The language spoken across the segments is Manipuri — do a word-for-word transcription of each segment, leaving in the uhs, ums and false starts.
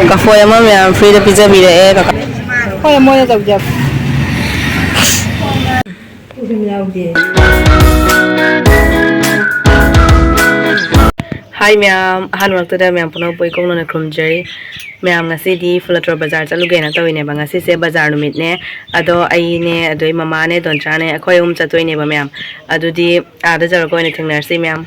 ꯀꯐꯣꯏ ꯑꯃ ꯃꯌꯥꯝ ꯐ꯭ꯔꯤꯗ ꯄꯤꯖꯕꯤꯔꯛꯑꯦ ꯀꯀꯥ꯫ ꯍꯣꯏ, ꯃꯣꯏꯅ ꯇꯧꯖꯕ꯫ ꯍꯥꯏ ꯃꯌꯥꯝ, ꯑꯍꯥꯟꯕ ꯃꯛꯇꯗ ꯃꯌꯥꯝ ꯄꯨꯝꯅꯃꯛꯄꯨ ꯏꯀꯣꯛꯅꯅ ꯈꯨꯔꯨꯝꯖꯔꯤ꯫ ꯃꯌꯥꯝ, ꯉꯁꯤꯗꯤ ꯐꯨꯂꯇꯣꯔ ꯕꯖꯥꯔ ꯆꯠꯂꯨꯒꯦꯅ ꯇꯧꯔꯤꯅꯦꯕ꯫ ꯉꯁꯤꯁꯦ ꯕꯖꯥꯔ ꯅꯨꯃꯤꯠꯅꯦ꯫ ꯑꯗꯣ ꯑꯩꯅꯦ, ꯑꯗꯩ ꯃꯃꯥꯅꯦ, ꯗꯣꯟꯆꯥꯅꯦ, ꯑꯩꯈꯣꯏ ꯑꯍꯨꯝ ꯆꯠꯇꯣꯏꯅꯦꯕ ꯃꯌꯥꯝ꯫ ꯑꯗꯨꯗꯤ ꯑꯥꯗ ꯌꯧꯔꯒ ꯑꯣꯏꯅ ꯊꯦꯡꯅꯔꯁꯤ ꯃꯌꯥꯝ꯫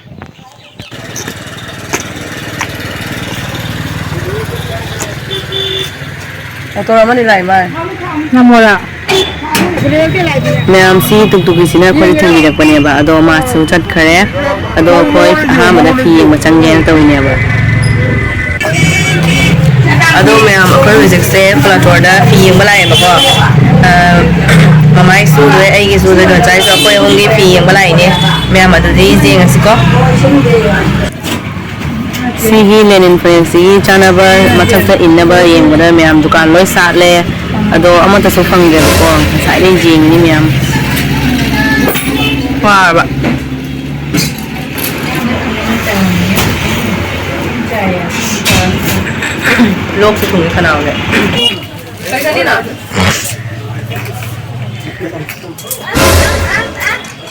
ꯑꯣꯇꯣ ꯑꯃꯗꯤ ꯂꯥꯛꯏ ꯃꯥꯜꯂꯦ꯫ ꯅꯝꯃꯣꯔꯥ? ꯃꯌꯥꯝꯁꯤ ꯇꯨꯛꯇꯨꯛꯀꯤꯁꯤꯅ ꯑꯩꯈꯣꯏꯗ ꯊꯤꯟꯕꯤꯔꯛꯄꯅꯦꯕ, ꯑꯗꯣ ꯃꯥꯁꯨ ꯆꯠꯈ꯭ꯔꯦ꯫ ꯑꯗꯣ ꯑꯩꯈꯣꯏ ꯑꯍꯥꯟꯕꯗ ꯐꯤ ꯌꯦꯡꯕ ꯆꯪꯒꯦꯅ ꯇꯧꯔꯤꯅꯦꯕ꯫ ꯑꯗꯣ ꯃꯌꯥꯝ, ꯑꯩꯈꯣꯏ ꯍꯧꯖꯤꯛꯁꯦ ꯐꯨꯂꯇꯣꯔꯗ ꯐꯤ ꯌꯦꯡꯕ ꯂꯥꯛꯑꯦꯕꯀꯣ꯫ ꯑ, ꯃꯃꯥꯏꯁꯨ ꯂꯣꯏ, ꯑꯩꯒꯤꯁꯨ ꯂꯣꯏ, ꯗꯣꯟꯆꯥꯏꯁꯨ, ꯑꯩꯈꯣꯏ ꯑꯍꯨꯝꯒꯤ ꯐꯤ ꯌꯦꯡꯕ ꯂꯥꯛꯏꯅꯦ꯫ ꯃꯌꯥꯝ, ꯑꯗꯨꯗꯤ ꯌꯦꯡꯉꯁꯤꯀꯣ꯫ ꯁꯤꯒꯤ ꯂꯦꯅꯤꯟ ꯐꯅꯦꯛꯁꯤꯒꯤ ꯆꯥꯅꯕ, ꯃꯊꯛꯇ ꯏꯟꯅꯕ ꯌꯦꯡꯕꯗ ꯃꯌꯥꯝ ꯗꯨꯀꯥꯟ ꯂꯣꯏ ꯁꯥꯠꯂꯦ꯫ ꯑꯗꯣ ꯑꯃꯠꯇꯁꯨ ꯐꯪꯗ꯭ꯔꯦꯕꯀꯣ꯫ ꯉꯁꯥꯏꯗꯩ ꯌꯦꯡꯉꯤꯅꯤ ꯃꯌꯥꯝ꯫ ꯋꯥꯔꯕ꯫ ꯂꯣꯛꯁꯨ ꯊꯨꯡꯉꯦ ꯈꯅꯥꯎꯁꯦ꯫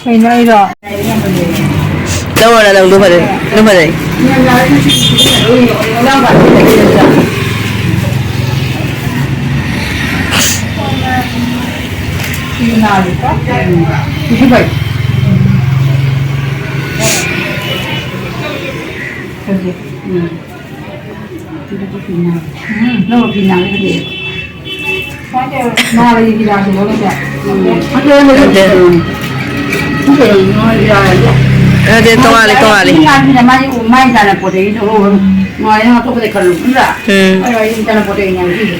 ꯀꯩꯅꯣ ꯑꯩꯔꯣ? ꯂꯧꯔꯣ ꯅꯪ, ꯑꯗꯨ ꯐꯖꯩ, ꯑꯗꯨ ꯐꯖꯩ꯫ ꯎꯝ꯫ ꯎꯝ꯫ ꯅꯪ ꯐꯤ ꯅꯥꯕ ꯐꯖꯩ꯫ ꯅꯠꯇꯦ, ꯇꯣꯉꯥꯜꯂꯤ, ꯇꯣꯉꯥꯜꯂꯤ꯫ ꯃꯥꯏ ꯇꯥꯅ ꯄꯣꯠ ꯆꯩ ꯅꯨꯡꯉꯥꯏ, ꯅꯪ ꯑꯇꯣꯞꯄꯗ ꯈꯜꯂꯨ, ꯅꯠꯇ꯭ꯔꯥ? ꯎꯝ꯫ ꯑꯩ ꯋꯥꯔꯤ ꯇꯥꯅ ꯄꯣꯠ ꯆꯩ ꯅꯨꯡꯉꯥꯏ ꯁꯤꯁꯦ꯫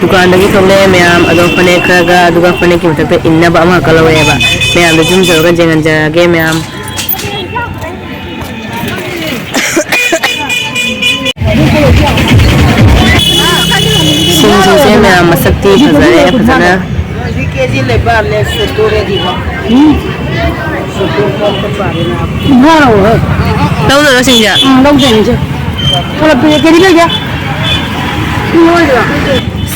ꯗꯨꯀꯥꯟꯗꯒꯤ ꯊꯣꯛꯂꯛꯑꯦ ꯃꯌꯥꯝ꯫ ꯑꯗꯣ ꯐꯅꯦꯛ ꯈꯔꯒ, ꯑꯗꯨꯒ ꯐꯅꯦꯛꯀꯤ ꯃꯊꯛꯇ ꯏꯟꯅꯕ ꯑꯃꯈꯛꯀ ꯂꯧꯔꯛꯑꯦꯕ꯫ ꯃꯌꯥꯝꯗ ꯖꯨꯝ ꯇꯧꯔꯒ ꯌꯦꯡꯍꯟꯖꯔꯒꯦ ꯃꯌꯥꯝ꯫ ꯁꯤꯡꯖꯨꯁꯦ ꯃꯌꯥꯝ ꯃꯁꯛꯇꯤ ꯐꯖꯔꯦ ꯐꯖꯅ꯫ ꯁꯤ ꯀꯦꯖꯤ ꯂꯩꯕ ꯂꯦꯁ ꯁꯨꯠꯇꯨ ꯔꯦꯗꯤꯗ꯫ ꯎꯝ꯫ ꯁꯨꯠꯇꯨ ꯀꯣꯛꯄ ꯄꯥꯔꯦꯅ꯫ ꯀꯨꯟꯊ꯭ꯔꯥ ꯂꯧꯔꯣ꯫ ꯂꯧꯗꯣꯏꯔꯣ ꯁꯤꯡꯁꯦ? ꯎꯝ, ꯂꯧꯗꯣꯏꯅꯦ ꯏꯆꯦ꯫ ꯄꯨꯂꯞ ꯄꯤꯔꯦ, ꯀꯦꯖꯤ ꯂꯩꯒꯦ꯫ ꯁꯤꯡ ꯂꯧꯔꯣꯏꯗ꯭ꯔꯣ?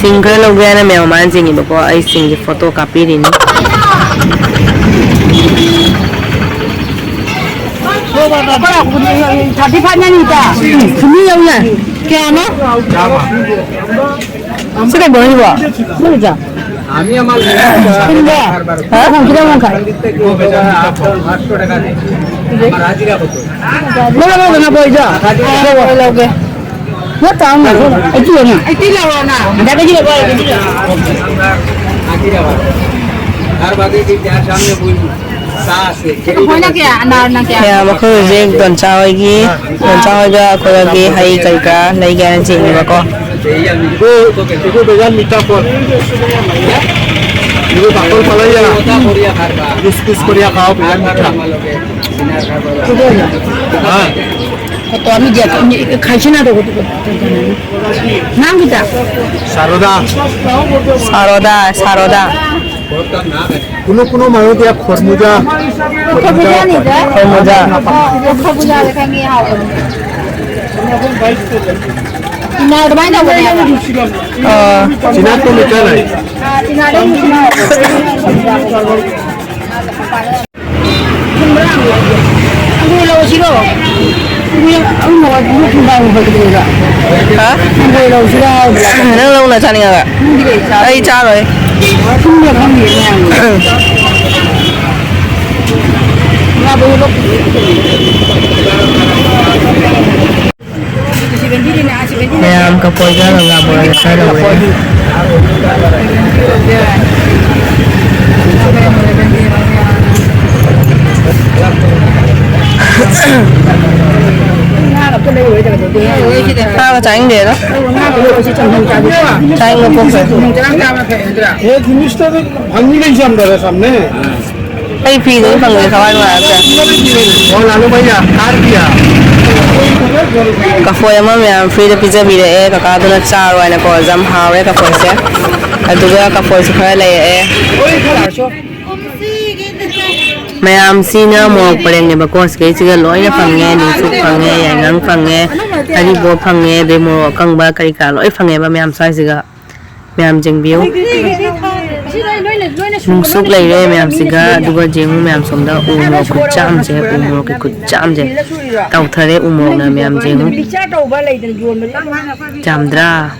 ꯁꯤꯡ ꯈꯔ ꯂꯧꯒꯦ ꯍꯥꯏꯅ ꯃꯌꯥꯝ ꯃꯃꯥꯟ ꯆꯤꯡꯉꯤꯕꯀꯣ, ꯑꯩ ꯁꯤꯡꯒꯤ ꯐꯣꯇꯣ ꯀꯥꯞꯄꯤꯔꯤꯅꯤ꯫ ꯊꯥꯔꯇꯤ ꯐꯥꯏꯚ ꯅꯅꯤꯗ꯫ ꯁꯨꯝ ꯌꯧ ꯌꯥꯏ꯫ ꯀꯌꯥꯅꯣ? ꯁꯤ ꯀꯩ ꯕꯣꯔꯥꯅꯣ ꯁꯤꯕꯣ? ꯁꯤ ꯀꯩ ꯆꯥ? আমি আমার ꯀꯨꯟꯒ? ꯍꯥ? ꯀꯨꯟ ꯀꯨꯟꯊ꯭ꯔꯥ ꯃꯈꯥꯏ꯫ ꯂꯧꯔꯣ, ꯂꯧꯔꯣ, ꯂꯧꯔꯣ, ꯂꯧꯔꯣ꯫ ꯑꯥ, ꯍꯣꯏ, ꯂꯧꯒꯦ꯫ ꯅꯠꯇ꯭ꯔꯣ, ꯑꯃ ꯂꯧꯔꯣ꯫ ꯑꯩꯠꯇꯤ ꯂꯧꯔꯣ꯫ ꯑꯩꯠꯇꯤ ꯂꯧꯔꯣꯅ꯫ ꯑꯗ ꯀꯦꯖꯤ ꯂꯧꯔꯣ, ꯀꯦꯖꯤ ꯂꯧꯔꯣ꯫ ꯁꯤ ꯀꯐꯣꯏꯅ ꯀꯌꯥ? ꯑꯅꯥꯔꯅ ꯀꯌꯥ? ꯃꯌꯥꯝ ꯑꯩꯈꯣꯏ ꯍꯧꯖꯤꯛ ꯗꯣꯟꯆꯥ ꯍꯣꯏꯒꯤ, ꯗꯣꯟꯆꯥ ꯍꯣꯏꯒ ꯑꯩꯈꯣꯏꯒꯤ ꯍꯩ ꯀꯔꯤ ꯀꯔꯥ ꯂꯩꯒꯦ ꯍꯥꯏꯅ ꯆꯦꯟꯅꯤꯕꯀꯣ꯫ Ibu, ibu pegang mita phone. Ibu bakul pala ya. Kus kus korea khao pegang mita. Ha. Photo ꯑꯅꯤꯁꯦ ꯈꯥꯏꯁꯤꯟꯅꯗꯧꯕꯗꯨꯒ꯫ ꯅꯪꯒꯤꯗ꯫ Saroda. Saroda, Saroda. Kuno kuno manu dia khormuja. ꯈꯣꯔꯃꯨꯖꯥꯅꯤꯗ꯫ ꯈꯣꯔꯃꯨꯖꯥ꯫ ꯈꯣꯔꯃꯨꯖꯥꯁꯦ ꯈꯪꯉꯦ, ꯍꯥꯎꯕꯅꯦ꯫ ꯏꯅꯥ ꯑꯗꯨꯃꯥꯏꯅ ꯇꯧꯕꯅꯦꯕ꯫ ꯑꯥ꯫ China to mita nahi. ꯑꯥ, ꯆꯤꯅꯥꯗ ꯑꯃꯨꯛ ꯆꯤꯅꯥ꯫ ꯑꯪꯒꯨꯔ ꯂꯧꯔꯁꯤꯔꯣ? ꯑꯪꯒꯨꯔ ꯑꯍꯨꯝ ꯂꯧꯔ, ꯑꯪꯒꯨꯔ ꯊꯨꯝꯕꯥ ꯑꯃꯨꯛ ꯐꯒꯗꯧꯕ꯫ ꯍꯥ? ꯑꯪꯒꯨꯔ ꯂꯧꯔꯁꯤꯔꯣ? ꯅꯪ ꯂꯧꯅ ꯆꯥꯅꯤꯡꯉꯒ? ꯈꯪꯗꯦ, ꯆꯥ-, ꯑꯩ ꯆꯥꯔꯣꯏ꯫ ꯊꯨꯝꯕ꯭ꯔꯥ ꯈꯪꯗꯦ, ꯃꯌꯥꯝ꯫ ꯉꯥꯗꯣ ꯂꯧ-, ꯃꯌꯥꯝ ꯀꯐꯣꯏ ꯈꯔ ꯉꯥ ꯕꯣꯔꯥ ꯈꯔ ꯂꯧꯔꯦ꯫ ꯉꯥꯒ ꯆꯥꯅꯤꯡꯗꯦꯗ꯫ ꯆꯥꯅꯤꯡꯕ ꯄꯣꯛꯇ꯭ꯔꯦ꯫ ꯑꯦ, ꯖꯤꯅꯤꯁꯇ ꯐꯪꯉꯤ ꯂꯩꯁꯤ ꯌꯥꯝ ꯗꯔ ꯁꯝꯅꯦ꯫ ꯑꯩ ꯐꯤꯗꯨ ꯐꯪꯗꯦ, ꯊꯋꯥꯏ ꯅꯨꯡꯉꯥꯏꯔꯛꯇ꯭ꯔꯦ꯫ ꯀꯐꯣꯏ ꯑꯃ ꯃꯌꯥꯝ ꯐ꯭ꯔꯤꯗ ꯄꯤꯖꯕꯤꯔꯛꯑꯦ ꯀꯀꯥꯗꯨꯅ, ꯆꯥꯔꯣ ꯍꯥꯏꯅꯀꯣ꯫ ꯌꯥꯝ ꯍꯥꯎꯔꯦ ꯀꯐꯣꯏꯁꯦ꯫ ꯑꯗꯨꯒ ꯀꯐꯣꯏꯁꯨ ꯈꯔ ꯂꯩꯔꯛꯑꯦ꯫ ꯃꯌꯥꯝꯁꯤꯅ ꯃꯣꯔꯣꯛ ꯄꯔꯦꯡꯅꯦꯕꯀꯣ꯫ ꯁꯤꯗꯩꯁꯤꯒ ꯂꯣꯏꯅ ꯐꯪꯉꯦ, ꯅꯨꯡꯁꯨꯛ ꯐꯪꯉꯦ, ꯌꯥꯏꯉꯪ ꯐꯪꯉꯦ, ꯍꯔꯤꯕꯣꯞ ꯐꯪꯉꯦ, ꯑꯗꯩ ꯃꯣꯔꯣꯛ ꯑꯀꯪꯕ ꯀꯔꯤ ꯀꯔꯥ ꯂꯣꯏ ꯐꯪꯉꯦꯕ ꯃꯌꯥꯝ ꯁ꯭ꯋꯥꯏꯁꯤꯒ꯫ ꯃꯌꯥꯝ ꯌꯦꯡꯕꯤꯌꯨ꯫ ꯅꯨꯡꯁꯨꯛ ꯂꯩꯔꯦ ꯃꯌꯥꯝꯁꯤꯒ꯫ ꯑꯗꯨꯒ ꯌꯦꯡꯉꯨ ꯃꯌꯥꯝ ꯁꯣꯝꯗ ꯎ ꯃꯣꯔꯣꯛ ꯈꯨꯠꯆꯥꯝꯁꯦ, ꯎ ꯃꯣꯔꯣꯛꯀꯤ ꯈꯨꯠꯆꯥꯝꯁꯦ꯫ ꯇꯧꯊꯔꯦ ꯎ ꯃꯣꯔꯣꯛꯅ ꯃꯌꯥꯝ ꯌꯦꯡꯉꯨ꯫ ꯌꯥꯝꯗ꯭ꯔꯥ?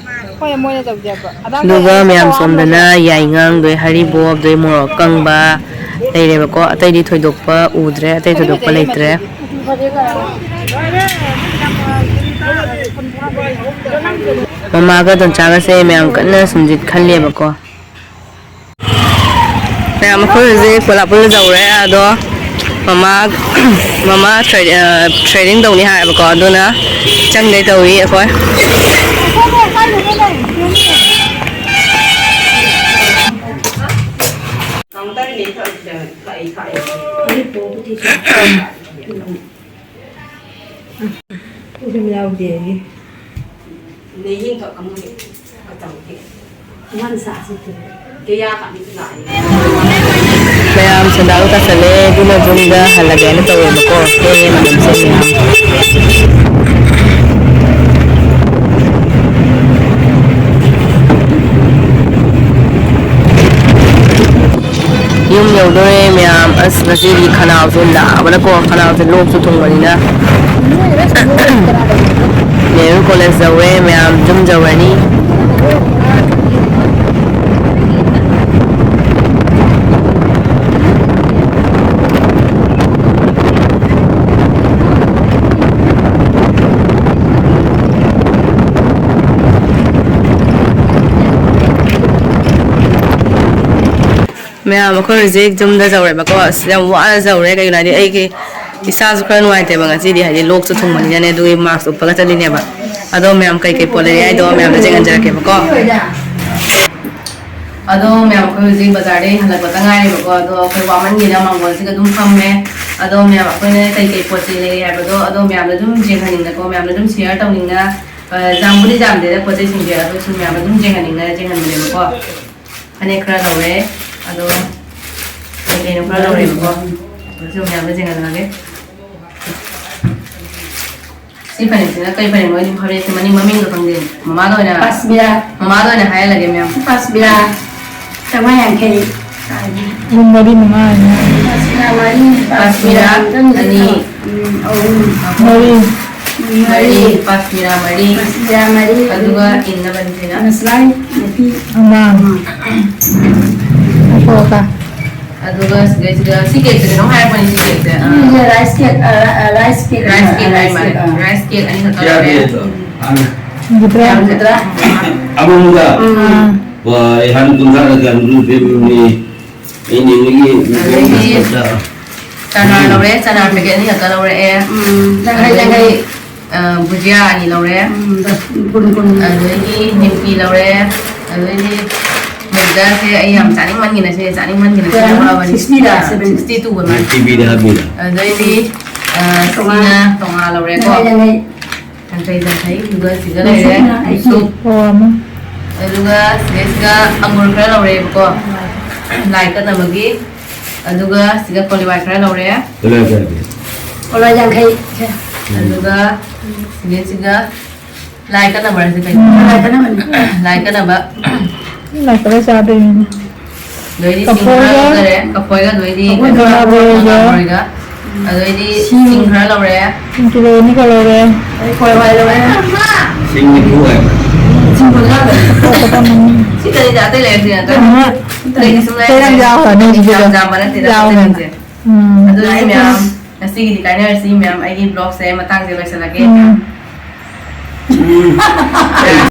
ꯑꯗꯨꯒ ꯃꯌꯥꯝ ꯁꯣꯝꯗꯅ ꯌꯥꯏꯉꯪ, ꯑꯗꯩ ꯍꯔꯤꯕꯣꯞ, ꯑꯗꯩ ꯃꯣꯔꯣꯛ ꯑꯀꯪꯕ ꯂꯩꯔꯦꯕꯀꯣ꯫ ꯑꯇꯩꯗꯤ ꯊꯣꯏꯗꯣꯛꯄ ꯎꯗ꯭ꯔꯦ, ꯑꯇꯩ ꯊꯣꯏꯗꯣꯛꯄ ꯂꯩꯇ꯭ꯔꯦ꯫ ꯃꯃꯥꯒ ꯗꯣꯟꯆꯥꯒꯁꯦ ꯃꯌꯥꯝ ꯀꯟꯅ ꯁꯨꯝꯖꯤꯠ ꯈꯜꯂꯦꯕꯀꯣ꯫ ꯃꯌꯥꯝ ꯑꯩꯈꯣꯏ ꯍꯧꯖꯤꯛ ꯀꯣꯂꯥꯄꯨꯔ ꯌꯧꯔꯦ꯫ ꯑꯗꯣ ꯃꯃꯥ, ꯃꯃꯥ ꯊ꯭ꯔꯦ-, ꯑ, ꯊ꯭ꯔꯦꯗꯤꯡ ꯇꯧꯅꯤ ꯍꯥꯏꯌꯦꯕꯀꯣ꯫ ꯑꯗꯨꯅ ꯆꯪꯗꯣꯏ ꯇꯧꯔꯤ ꯑꯩꯈꯣꯏ꯫ ꯃꯌꯥꯝ ꯁꯦꯟꯗꯥꯜ ꯇꯥꯁꯜꯂꯦ, ꯑꯗꯨꯅ ꯌꯨꯝꯗ ꯍꯜꯂꯒꯦꯅ ꯇꯧꯋꯦꯕꯀꯣ꯫ ꯍꯦ, ꯃꯅꯝꯁꯦ ꯃꯌꯥꯝ꯫ ꯌꯨꯝ ꯌꯧꯗꯣꯔꯦ ꯃꯌꯥꯝ꯫ ꯑꯁ, ꯉꯁꯤꯗꯤ ꯈꯅꯥꯎꯁꯦ ꯅꯥꯕꯅꯀꯣ, ꯈꯅꯥꯎꯁꯦ ꯂꯣꯛꯁꯨ ꯊꯨꯡꯕꯅꯤꯅ꯫ ꯅꯦꯍꯔꯨ ꯀꯣꯂꯦꯖ ꯌꯧꯔꯦ ꯃꯌꯥꯝ, ꯌꯨꯝ ꯌꯧꯔꯅꯤ꯫ ꯃꯌꯥꯝ, ꯑꯩꯈꯣꯏ ꯍꯧꯖꯤꯛ ꯌꯨꯝꯗ ꯌꯧꯔꯦꯕꯀꯣ꯫ ꯑꯁ, ꯌꯥꯝ ꯋꯥꯅ ꯌꯧꯔꯦ꯫ ꯀꯩꯒꯤꯅꯣ ꯍꯥꯏꯗꯤ ꯑꯩꯒꯤ ꯏꯁꯥꯁꯨ ꯈꯔ ꯅꯨꯡꯉꯥꯏꯇꯦꯕ ꯉꯁꯤꯗꯤ, ꯍꯥꯏꯗꯤ ꯂꯣꯛꯁꯨ ꯊꯨꯡꯕꯅꯤꯅꯅꯦ, ꯑꯗꯨꯒꯤ ꯃꯥꯛꯁ ꯎꯞꯄꯒ ꯆꯠꯂꯤꯅꯦꯕ꯫ ꯑꯗꯣ ꯃꯌꯥꯝ ꯀꯩꯀꯩ ꯄꯣꯠ ꯂꯩꯔꯦ ꯍꯥꯏꯗꯣ ꯃꯌꯥꯝꯗ ꯆꯦꯛꯍꯟꯖꯔꯛꯀꯦꯕꯀꯣ꯫ ꯑꯗꯣ ꯃꯌꯥꯝ, ꯑꯩꯈꯣꯏ ꯍꯧꯖꯤꯛ ꯕꯖꯥꯔꯗꯩ ꯍꯜꯂꯛꯄꯗ ꯉꯥꯏꯔꯤꯕꯀꯣ꯫ ꯑꯗꯣ ꯑꯩꯈꯣꯏ ꯋꯥꯃꯟꯒꯤꯅ ꯃꯥꯡꯒꯣꯜꯁꯤꯗ ꯑꯗꯨꯝ ꯐꯝꯃꯦ꯫ ꯑꯗꯣ ꯃꯌꯥꯝ, ꯑꯩꯈꯣꯏꯅ ꯀꯩꯀꯩ ꯄꯣꯠ ꯆꯩ ꯂꯩꯔꯦ ꯍꯥꯏꯕꯗꯣ ꯑꯗꯣ ꯃꯌꯥꯝꯗ ꯑꯗꯨꯝ ꯌꯦꯡꯍꯟꯅꯤꯡꯗꯅꯀꯣ, ꯃꯌꯥꯝꯗ ꯑꯗꯨꯝ ꯁꯤꯌꯔ ꯇꯧꯅꯤꯡꯗꯅ ꯌꯥꯝꯕꯨꯗꯤ ꯌꯥꯝꯗꯦꯗ ꯄꯣꯠ ꯆꯩꯁꯤꯡꯁꯦ, ꯑꯗꯣ ꯁꯨꯝ ꯃꯌꯥꯝ ꯑꯗꯨꯝ ꯌꯦꯡꯍꯟꯅꯤꯡꯗꯅ ꯌꯦꯡꯍꯟꯕꯅꯦꯕꯀꯣ꯫ ꯐꯅꯦꯛ ꯈꯔ ꯂꯧꯔꯦ, ꯑꯗꯣ ꯀꯩ ꯀꯩꯅꯣ ꯈꯔ ꯂꯧꯔꯦꯕꯀꯣ꯫ ꯑꯗꯨ ꯁꯨꯝ ꯃꯌꯥꯝꯗ ꯌꯦꯡꯍꯜꯂꯛꯑꯒꯦ꯫ ꯁꯤ ꯐꯅꯦꯛꯁꯤꯅ ꯀꯩ ꯐꯅꯦꯛꯅꯣ ꯑꯩꯗꯤ ꯐꯅꯦꯛꯁꯦ ꯃꯅꯤꯡ ꯃꯃꯤꯡꯗꯣ ꯈꯪꯗꯦ꯫ ꯃꯃꯥꯗ ꯑꯣꯏꯅ ꯀꯥꯁꯃꯤꯔꯥ꯫ ꯃꯃꯥꯗ ꯑꯣꯏꯅ ꯍꯥꯏꯍꯜꯂꯒꯦ ꯃꯌꯥꯝ꯫ ꯀꯥꯁꯃꯤꯔꯥ꯫ ꯆꯥꯝꯃꯉꯥ ꯌꯥꯡꯈꯩ꯫ ꯄꯨꯡ ꯃꯔꯤ ꯃꯉꯥ ꯍꯥꯏꯅ꯫ ꯀꯥꯁꯃꯤꯔꯥ ꯃꯔꯤ꯫ ꯀꯥꯁꯃꯤꯔꯥ ꯑꯅꯤ꯫ ꯎꯝ, ꯑꯍꯨꯝ꯫ ꯃꯔꯤ꯫ ꯃꯔꯤ꯫ ꯀꯥꯁꯃꯤꯔꯥ ꯃꯔꯤ꯫ ꯀꯥꯁꯃꯤꯔꯥ ꯃꯔꯤ꯫ ꯑꯗꯨꯒ ꯏꯟꯅꯕꯅꯤꯁꯤꯅ꯫ ꯃꯁꯂꯥꯏ ꯃꯄꯤ꯫ ꯑꯃ꯫ ꯎꯝ꯫ ꯉꯥꯏꯈꯣ, ꯑꯀꯥ꯫ ꯑꯗꯨꯒ ꯁꯤꯗꯩꯁꯤꯗ ꯁꯤ ꯀꯦꯛꯁꯦ ꯀꯩꯅꯣꯝ ꯍꯥꯏꯔꯛꯄꯅꯤ, ꯁꯤ ꯀꯦꯛꯁꯦ꯫ ꯑ, ꯎꯝ, ꯁꯤꯁꯦ ꯔꯥꯏꯁ ꯀꯦꯛ, ꯑ, ꯔꯥꯏꯁ ꯀꯦꯛ ꯔꯥꯏꯁ ꯍꯥꯏꯕ꯫ ꯀꯦꯛ ꯍꯥꯏ ꯃꯥꯜꯂꯦ꯫ ꯑ꯫ ꯔꯥꯏꯁ ꯀꯦꯛ ꯑꯅꯤꯈꯛꯇ ꯀꯌꯥ ꯂꯧꯔꯦ꯫ ꯄꯤꯌꯦ ꯑꯗꯣ? ꯍꯥꯟꯅ ꯍꯨꯝꯐꯨꯇꯔꯥ꯫ ꯌꯥꯝꯗ꯭ꯔꯥ? ꯑꯃꯨꯛꯗ꯫ ꯑꯥ꯫ ꯋꯥ, ꯑꯩ ꯍꯥꯟꯅ ꯀꯨꯟꯊ꯭ꯔꯥꯒ ꯀꯌꯥꯅꯣ ꯑꯗꯨꯝ ꯄꯤꯕꯅꯤ꯫ ꯑꯩ ꯅꯦꯅꯦꯒꯤ ꯑꯗꯒꯤ ꯆꯅꯥ ꯂꯧꯔꯦ, ꯆꯅꯥ ꯄꯦꯀꯦꯠ ꯑꯅꯤꯈꯛꯇ ꯂꯧꯔꯛꯑꯦ꯫ ꯎꯝ, ꯌꯥꯡꯈꯩ, ꯑꯗꯒꯤ, ꯌꯥꯡꯈꯩ꯫ ꯑ, ꯕꯨꯖꯤꯌꯥ ꯑꯅꯤ ꯂꯧꯔꯦ꯫ ꯎꯝ, ꯀꯨꯟ, ꯀꯨꯟ꯫ ꯑꯗꯒꯤ ꯅꯤꯝꯀꯤ ꯂꯧꯔꯦ꯫ ꯑꯗꯩꯗꯤ ꯃꯨꯛꯗꯥꯁꯦ ꯑꯩ ꯌꯥꯝ ꯆꯥꯅꯤꯡꯃꯟꯒꯤꯅ, ꯁꯦ ꯆꯥꯅꯤꯡꯃꯟꯒꯤꯅ ꯁꯤ ꯀꯌꯥꯅꯣ? ꯂꯧꯔꯛꯑꯕꯅꯤ꯫ Sixty ꯔ, seventy? Sixty two ꯑꯣꯏ ꯃꯥꯜꯂꯦ꯫ ꯇꯤꯚꯤꯗ ꯍꯥꯞꯄꯤꯔꯣ? ꯑꯗꯩꯗꯤ, ꯑ, ꯇꯣꯉꯥ꯫ ꯁꯤꯅ ꯇꯣꯉꯥ ꯂꯧꯔꯦꯀꯣ꯫ ꯌꯥꯡꯈꯩ, ꯌꯥꯡꯈꯩ꯫ ꯌꯥꯡꯈꯩ, ꯌꯥꯡꯈꯩ꯫ ꯑꯗꯨꯒ ꯁꯤꯗ ꯂꯩꯔꯦ꯫ ꯁꯤꯅ ꯑꯩꯠꯇꯤ꯫ ꯁꯨꯞ꯫ ꯑꯣ, ꯑꯃ꯫ ꯑꯗꯨꯒ ꯁꯤꯗꯩꯁꯤꯗ ꯑꯪꯒꯨꯔ ꯈꯔ ꯂꯧꯔꯦꯕꯀꯣ꯫ ꯂꯥꯏ ꯀꯠꯅꯕꯒꯤ꯫ ꯑꯗꯨꯒ ꯁꯤꯗ ꯀꯣꯂꯤꯋꯥꯏ ꯈꯔ ꯂꯧꯔꯦ꯫ ꯀꯣꯂꯤꯋꯥꯏ ꯀꯌꯥ ꯄꯤ? ꯀꯣꯂꯤꯋꯥꯏ ꯌꯥꯡꯈꯩ꯫ ꯎꯝ꯫ ꯑꯗꯨꯒ ꯁꯤꯗꯩꯁꯤꯗ ꯂꯥꯏ ꯀꯠꯅꯕ ꯍꯥꯏꯁꯦ ꯀꯩꯅꯣ? ꯎꯝ꯫ ꯂꯥꯏ ꯀꯠꯅꯕꯅꯤ꯫ ꯂꯥꯏ ꯀꯠꯅꯕ꯫ ꯂꯥꯏ ꯀꯠꯂ ꯆꯥꯗꯣꯏꯅꯤ꯫ ꯑꯗꯩꯗꯤ ꯁꯤꯡ ꯈꯔ ꯀꯐꯣꯏꯒ ꯂꯧꯖꯔꯦ꯫ ꯀꯐꯣꯏꯒ ꯑꯗꯩꯗꯤ ꯀꯐꯣꯏ ꯃꯅꯥ ꯕꯣꯔꯤꯒ꯫ ꯕꯣꯔꯤꯒ꯫ ꯑꯗꯩꯗꯤ ꯁꯤꯡ꯫ ꯁꯤꯡ ꯈꯔ ꯂꯧꯔꯦ꯫ ꯁꯤꯡ ꯀꯤꯂꯣ ꯑꯅꯤꯒ ꯂꯧꯔꯦ꯫ ꯑꯗꯩ ꯀꯣꯂꯤꯋꯥꯏ ꯂꯧꯔꯦ꯫ ꯁꯤꯡ ꯅꯤꯐꯨ ꯍꯥꯏꯕ꯫ ꯁꯤꯡ ꯀꯨꯟꯊ꯭ꯔꯥ ꯂꯧꯔꯦ꯫ ꯀꯣꯛ ꯀꯣꯛꯄ ꯃꯅꯤ꯫ ꯁꯤ ꯀꯔꯤꯗ ꯑꯇꯩ ꯂꯩꯔꯛꯇ꯭ꯔꯤ ꯅꯠꯇ꯭ꯔꯥ? ꯑꯍ꯫ ꯀꯩꯒꯤ ꯁꯨꯝ ꯑꯇꯩ ꯌꯥꯝ ꯂꯩꯔꯛꯇ꯭ꯔꯦ? ꯌꯥꯎꯈ꯭ꯔꯅꯤ ꯁꯤꯗ꯫ ꯌꯥꯝ ꯌꯥꯝꯕ ꯅꯠꯇꯦꯗ ꯌꯥꯎꯈ꯭ꯔꯅꯤ꯫ ꯑꯇꯩꯁꯤꯡꯁꯦ꯫ ꯎꯝ꯫ ꯑꯗꯨꯗꯤ ꯃꯌꯥꯝ ꯉꯁꯤꯒꯤꯗꯤ ꯀꯥꯏꯅꯔꯁꯤ ꯃꯌꯥꯝ꯫ ꯑꯩꯒꯤ vlogꯁꯦ ꯃꯇꯥꯡꯁꯦ ꯂꯣꯏꯁꯤꯜꯂꯒꯦ꯫ ꯎꯝ꯫ ꯎꯝ꯫